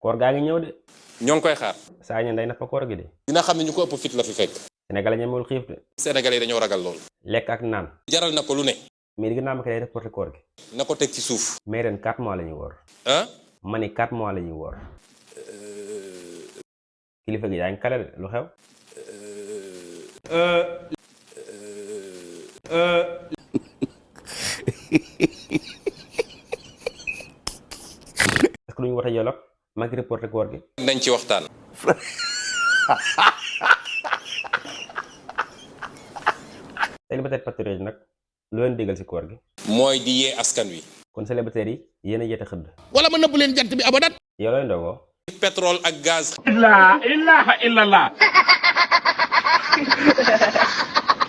koor gaa ngi ñëw de. ñoo ngi koy xaar. saa ñeen day napp koor gi de. dina xam ne ñu ko ëpp fit la fi fekk. Sénégal ñemewul xiif de. Sénégalais yi dañoo ragal lool. lekk ak naan. jaral na ko lu ne. mais di nga naa day reporté koor gi. na ko teg ci suuf. mais ren 4 mois la ñuy woor. ah. ma ni 4 mois la ñuy woor. kilifa gi yaa ngi kale de lu xew. est-ce que lu ñu wote yolog maa ngi reporté koor gi. nañ ci waxtaan. célibataire patriote nag lu leen déggal ci koor gi. mooy di yee askan wi. kon célibataire yi yéen a yete xëdd. wala ma nëbb leen jant bi abadat. yow looy ndogoo. pétrole ak gaz. la ilaha illallah.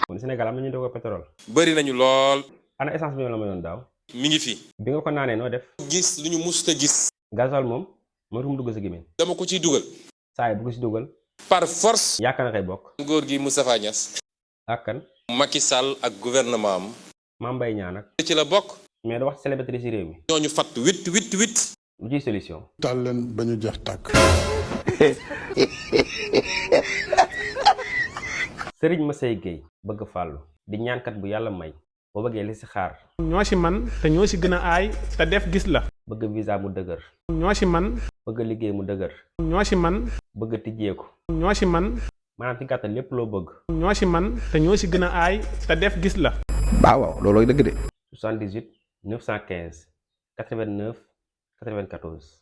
kon Sénégal am na ñuy ndogoo pétrole. bëri nañu lool. ana essence bi la mayoon daaw. mi ngi fi. bi nga ko naanee noo def. gis lu ñu musta gis. gasoil moom mooy mu dugg sa gémmiñ. dama ko ciy dugal. saa yi bu ko si dugal. par force. yaakaar na kay bokk. góor gi Moustapha Niasse. ak kan. Macky Sall ak gouvernement am. Mame Mbaye Niang nag. ci la bokk. mais da wax ci célibataire ci réew mi. ñooñu fatt 8. lu ciy solution. taal leen ba ñu jeex tàkk. Serigne Massey Gueye bëgg fàllu di ñaankat bu yàlla may boo bëggee li si xaar. ñoo ci man te ñoo ci gën a aay te def gis la. bëgg visa mu dëgër. ñoo ci man. bëgg liggéey mu dëgër. ñoo ci man. bëgg tijjeeku. ñoo ci man. maanaam ci gàttal lépp loo bëgg. ñoo ci man te ñoo ci gën a aay te def gis la. waaw loolooy dëgg de. 78 915 89 94.